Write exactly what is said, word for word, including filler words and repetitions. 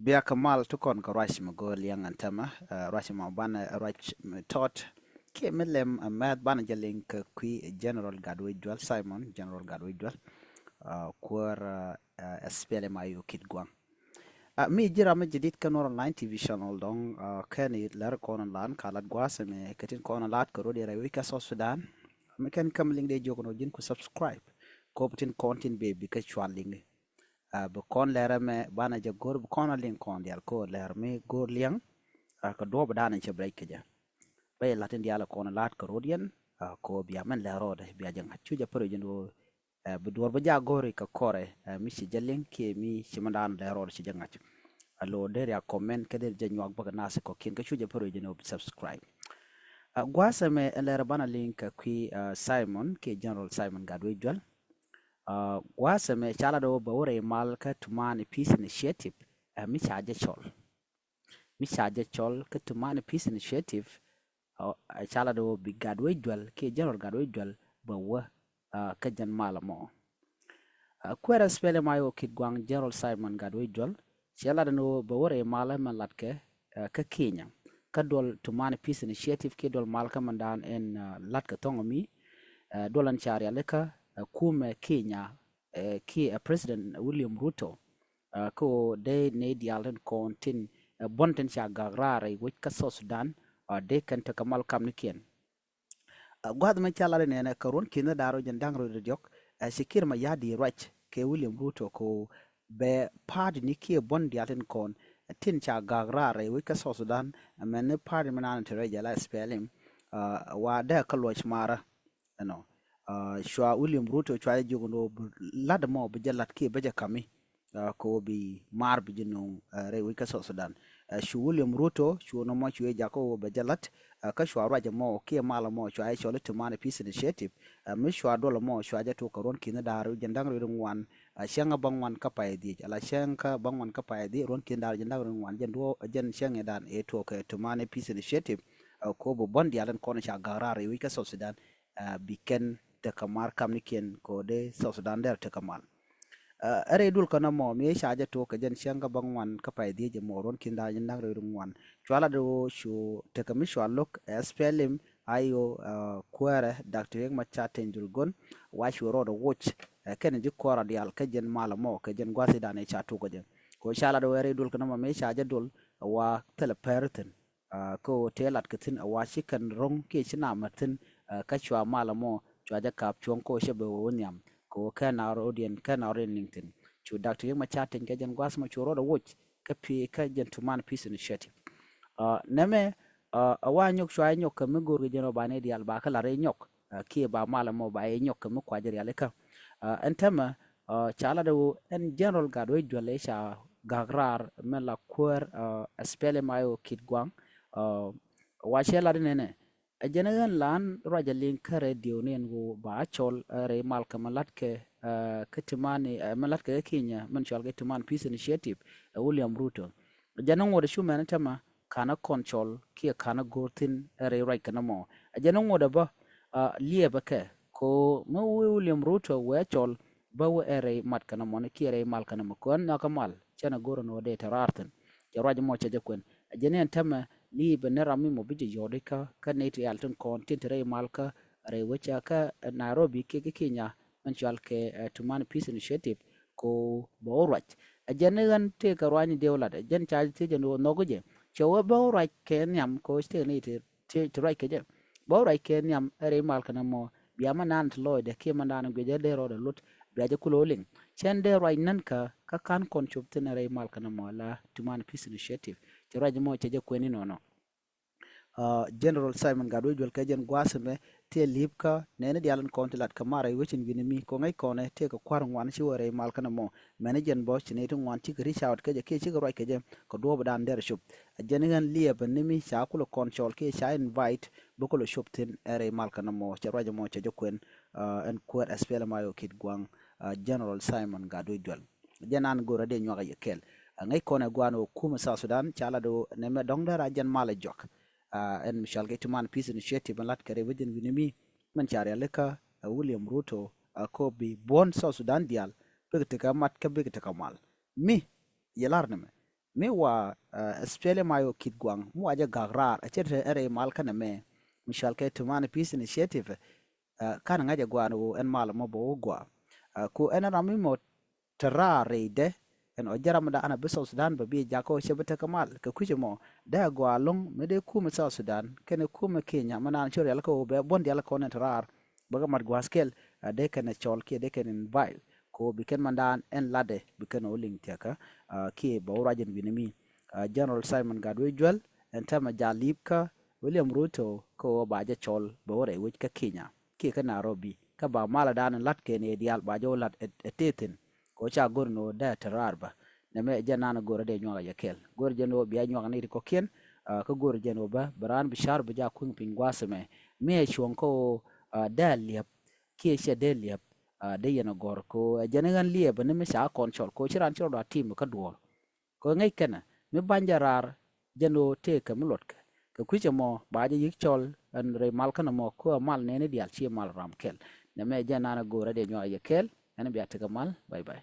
Bia kɛ mal ti kɔn kɛ ruac mi go̱o̱r liɛŋ ɛn tämɛ, ruac ma banɛ ruac mi tɔt kiɛ mi lɛm ɛ mɛth banɛ jɛ liŋ kɛ kui̱ General Gatwec Dual, Simon General Gatwec Dual, kuäär ɛ SPLM-IO Kitgwang. Mi ji̱ ram mi jadid kä Nuer Online T V channel dɔ̱ŋ, kɛn i̱ lär kɔn lan ka lat gua̱a̱th ɛmɛ kɛ tin kɔn lat kɛ rɔ̱diɛn rɛy wec kä South Sudan. Mi kɛn käm liŋ dee jiök nɔ ji̱n ku subscribe kop tin kɔn tin bee bi kä cual liŋ. Bi kɔn lɛr ɛmɛ banɛ jɛ go̱r bi kɔn a liŋ kɔn diaal ko lɛr mi go̱r liɛŋ. Kɛ duɔ̱ɔ̱p dan in cɛ bi rɛc kɛ jɛ. Bɛ yɛ la̱t in diaal kɔn lat kɛ rɔ̱diɛn ko bia mɛn lɛr rɔɔdɛ bia jɛ ŋa̱c cu jɛ pär jɛ ni ɣöö bi duɔ̱ɔ̱r bi jɛ a go̱r kɛ kɔrɛ mi ci jɛ liŋ kiɛ mi ci mɛn dan lɛr rɔɔdɛ ci jɛ ŋa̱c. A lo̱o̱ der ya comment kä der jɛ nyuak bäkɛ nath kɔ̱kiɛn kä cu jɛ pär jɛ ni ɣöö bi subscribe. Gua̱a̱th ɛmɛ ɛn lɛr banɛ liŋ kɛ kui̱ Simon kiɛ General Simon Gatwec Dual. Gua̱a̱th ɛmɛ ca lat ɣöö bɛ wä rɛy mal kä Tumani Peace Initiative mi ca jɛ cɔl. Mi ca jɛ cɔl kä Tumani Peace Initiative ca lat ɣöö bi Gatwec Dual kiɛ General Gatwec Dual bɛ wä kä jɛn mal ɛmɔ. Kuäär SPLM-IO Kitgwang General Simon Gatwec Dual cɛ lat ɛn ɣöö bɛ wä rɛy mal ɛmɛ lat kɛ kä Kenya kä duɔl Tumani Peace Initiative kiɛ duɔl mal kä mɛn dan ɛn lat kɛ thɔŋ mi duɔl ɛn ca rialikä kumɛ Kenya kiɛ President William Ruto. Kä ɣöö dee nɛy diaal tin kɔn tin buɔ̱n tin ca gak raar rɛy wec kä South Sudan dee kɛn tekɛ mal kamnikiɛn. Gua̱th mɛ ca lat inɛnɛ kɛ ruɔ̱n ki̱n da̱r wec jɛn da̱ŋ rɛw diɔ̱k ci Kiir Mayardit ruac kɛ William Ruto kɛ ɣöö bɛ party ni kiɛ buɔ̱n diaal tin kɔn tin ca gak raar rɛy wec kä South Sudan. Mɛn ni party mi naan ti rɛc jɛ la SPLM wa dee kä luɔc marä. Ɛnɔ cua William Ruto cua jɛ jiök ni ɣöö bi la̱t ɛmɔ bi jɛ la̱t kiɛ bä jɛ kami kɛ ɣöö bi maar bi jɛ no̱o̱ŋ rɛy wec kä South Sudan. Cu William Ruto cu nɔmɔ cu jɛ jakä ɣöö bɛ jɛ la̱t kä cua ruac ɛmɔ kiɛ mal ɛmɔ cua jɛ cɔl i̱ Tumani Peace Initiative. Mi cua duɔl ɛmɔ cua jɛ tok kɛ ruɔ̱n ki̱n da̱r jɛn da̱ŋ rɛw ŋuan cäŋ kä bäŋuan kä pay dhiec ala cäŋ kä bäŋuan kä pay dhiec ruɔ̱n ki̱n da̱r jɛn da̱ŋ rɛw ŋuan jɛn duɔ̱ɔ̱p jɛn cäŋ ɛ dan ɛ tok kɛ Tumani Peace Initiative. Kɛ ɣöö bi buɔ̱n diaal tin kɔn ca gak raar rɛy wec kä South Sudan bi kɛn tekɛ mar kamnikiɛn kɛ ɣöö dee South Sudan dee rɔ tekɛ mal. Ɛ rɛy duɔl kä nɔmɔ mi ca jɛ tok kɛ jɛn cäŋ kä bäŋuan kä pay dhiec ɛmɔ ruɔ̱n ki̱n da̱r jɛn da̱ŋ rɛw ŋuan cua lat ɣöö cu tekɛ mi cua lo̱k SPLM-IO kuäärɛ Doctor Riek Machar Teny Dhul Gon wa cu rɔɔdɛ woc kɛn ji̱ kɔrɛ diaal kä jɛn mal ɛmɔ kɛ jɛn gua̱th i̱ dan ɛ ca tok kɛ jɛ. Kɛ ɣöö ca lat ɣöö ɛ rɛy duɔl kä nɔmɔ mi ca jɛ duɔl wa thilɛ pɛr thi̱n. Kä ɣöö tëë lat kɛ thi̱n a wa ci kɛn ro̱ŋ kiɛ ci na mät thi̱n. Kä cua mal ɛmɔ cua jɛ ka̱p cuɔ̱ŋ kä ɣöö cɛ bɛ wä wä nhiam kɛ ɣöö kɛn a rɔ̱diɛn kɛn a rɔ̱diɛn liŋ thi̱n. Cu Doctor Riek Machar Teny kɛ jɛn gua̱th mɔ cu rɔɔdɛ woc kä pi̱ kä jɛn Tumani Peace Initiative. Nɛmɛ a wa nyɔk cua nyɔk kɛ mi go̱o̱r kɛ jɛn ɣöö ba nɛy diaal ba kä la̱t rɛy nyɔk kiɛ ba mal ɛmɔ ba yɛ nyɔk kɛ mi kuacä rialikä. Ɛn täämɛ ca lat ɣöö ɛn General Gatwec Dual ëë ca gak raar mɛ la kuäär SPLM-IO Kitgwang. Wa cɛ lat inɛnɛ ɛ jɛn ɣän lan ruacɛ liŋ kä radio ni ɛn ɣöö ba cɔl rɛy mal kɛ mɛ latkɛ kä Tumani mɛ latkɛ kä Kenya mɛn cɔal kɛ Tumani Peace Initiative ɛ William Ruto. Jɛn ŋot ɛ cu mɛn täämɛ ka̱n ɛ kɔn cɔl kiɛ ka̱n ɛ go̱o̱r thi̱n ɛ rɛy ruac kɛ nɔmɔ. Ɛ jɛn ŋot ɛ bä liɛpɛ kɛ kɛ ɣöö mi William Ruto wee cɔl bä wee ɛ rɛy mat kɛ nɔmɔ ni kiɛ rɛy mal kɛ nɔmɔ kɛ ɣän nhɔakä mal cɛn ɛ go̱o̱r ɛn ɣöö dee te raar thi̱n. Cɛ ruac mɔ cɛ jɛ kuɛn ɛ jɛn ɛn täämɛ liɛpɛ ni ram mi mɔ bi jɛ yɔ̱ɔ̱t ikä kä nɛy ti rial tin kɔn tin te rɛy mal kä rɛy wecä kä Nairobi kiɛ kä Kenya mɛn cɔal kɛ Tumani Peace Initiative. Kɛ ɣöö bɛ wä ruac ɛ jɛn ni ɣän tëëkɛ ruac ni dieu lat ɛ jɛn ca thiec jɛ ni ɣöö nhɔk jɛ cɛ wee bɛ wä ruac kɛ nhiam kɛ ɣöö ci tëëkɛ ni ti ruac kɛ jɛ. Bɛ wä ruac kɛ nhiam ɛ rɛy mal kɛ nɔmɔ bia mɛ naan ti lɔcdɛ kiɛ mɛ naan guic ɛ dee rɔɔdɛ lot bia jɛ kulɛ wä liŋ. Cɛn dee ruac nän kä kä ka̱n kɔn cop thi̱n ɛ rɛy mal kɛ nɔmɔ la Tumani Peace Initiative. Cɛ ruac mɔ cɛ jɛ kuɛn inɔnɔ. General Simon Gatwec Dual kɛ jɛn gua̱a̱th ɛmɛ tëë li̱p kä nɛɛni diaal in kɔn ti lat kɛ mar rɛy wecin wi̱ni mi kɔŋ ŋäc kɔnɛ tëë kɛ kua̱r ŋuan ci wä rɛy mal kɛnɛ mɔ. Mɛni jɛn bä ci nɛy ti ŋuan cikɛ reach out kɛ jɛ kiɛ cikɛ ruac kɛ jɛ kɛ duɔ̱ɔ̱p dan derɛ cop. Ɛ jɛn ɣän liɛpɛ ni mi ca kulɛ kɔn cɔl kiɛ ca invite bä kulɛ cop thi̱n ɛ rɛy mal kɛnɛ mɔ cɛ ruac ɛmɔ cɛ jɛ kuɛn. Ɛn kuäär SPLM-IO Kitgwang General Simon Gatwec Dual. Jɛn an go̱o̱rä dee nyuak a yɛ kɛl. Ŋäc kɔn ɛ gua̱a̱n ɣöö kumɛ South Sudan ca lat ɣöö nɛmɛ dɔ̱ŋ dee ra jɛn mal ɛ juak. Ɛn mi cɔal kɛ Tumani Peace Initiative ɛn lat kɛ rɛy wecin wi̱ni mi mɛn ca rialikä ɛ William Ruto ɛ kɛ ɣöö bi buɔ̱n South Sudan diaal bikɛ tekɛ mat kä bikɛ tekɛ mal. Mi yɛ lar nɛmɛ Mi wa, uh, especially ma yɔ kit guaŋ mi wa jɛ gak raar a cɛ te ɛn rɛy mal kɛnɛ mɛ mi cɔal kɛ Tumani Peace Initiative. Uh, kan ŋa̱c ɛ gua̱a̱n ɣöö ɛn mal mɔ bɛ wä gɔaa. Uh, ku ɛn ram mi mɔ te raar rɛydɛ ɛn ɔ jɛ ram da an a bi South Sudan bɛ bi jak kä ɣöö cɛ bi tekɛ mal kɛ kui̱c ɛmɔ. Dee a gɔaa ɛlɔ̱ŋ mi dee kumɛ South Sudan kɛnɛ kumɛ Kenya mi naan ci rial kä ɣöö bɛ buɔ̱n dial kɔn ɛn te raar bä kɛ mat gua̱a̱th kɛl. Uh, dee kɛn ɛ cɔl kiɛ dee kɛn invite kɛ ɣöö bi kɛn mandan ɛn latdɛ bi kɛn ɣöö liŋ thiakä. Uh, kiɛ bɛ wä ruac ɛn wi̱ni mi. Uh, General Simon Gatwec Juɛl ɛn tɛmɛ jal li̱p kä William Ruto kä ɣöö ba jɛ cɔl bɛ wä rɛy wec kä Kenya kiɛ kä Nairobi kä ba malɛ dan lat kɛn ɛ diaal ba jɛ wä lat ɛ, ɛ tethin. Kɛ ɣöö ca go̱r ni ɣöö dee te raar bä. Nɛmɛ jɛ nan go̱r ɛ dee nyuak ɛ jɛ kɛl. Go̱r jɛ ni ɣöö bia nyuak ni ti kɔ̱kiɛn, uh, kä go̱r jɛ ni ɣöö bä bi raan bi car bi ja kuŋ piny gua̱a̱th ɛmɛ. Mi ɛ cuɔ̱ŋ kä ɣöö, uh, dee liɛp kiɛ cɛ dee liɛp, uh, dee yɛn ɛ gɔ̱r kɛ ɣöö ɛ jɛn ɣän liɛp ni mi ca kɔn cɔl kɛ ɣöö ci raan ci rɔ dɔ̱a̱ tim kä duɔ̱ɔ̱r. Kɛ ŋäc kɛnɛ mi bany jɛ raar jɛn ɣöö tëëkɛ mi luɔtkɛ. Kɛ kui̱c ɛmɔ ba jɛ yi̱k cɔl ɛn rɛy mal kɛnɛ mɔ kä ɛ mal nɛɛni diaal ci mal ram kɛl. Nɛmɛ jɛ nan ɛ go̱o̱rä dee nyuak ɛ jɛ kɛl ɛn bia tekɛ mal. Bye bye.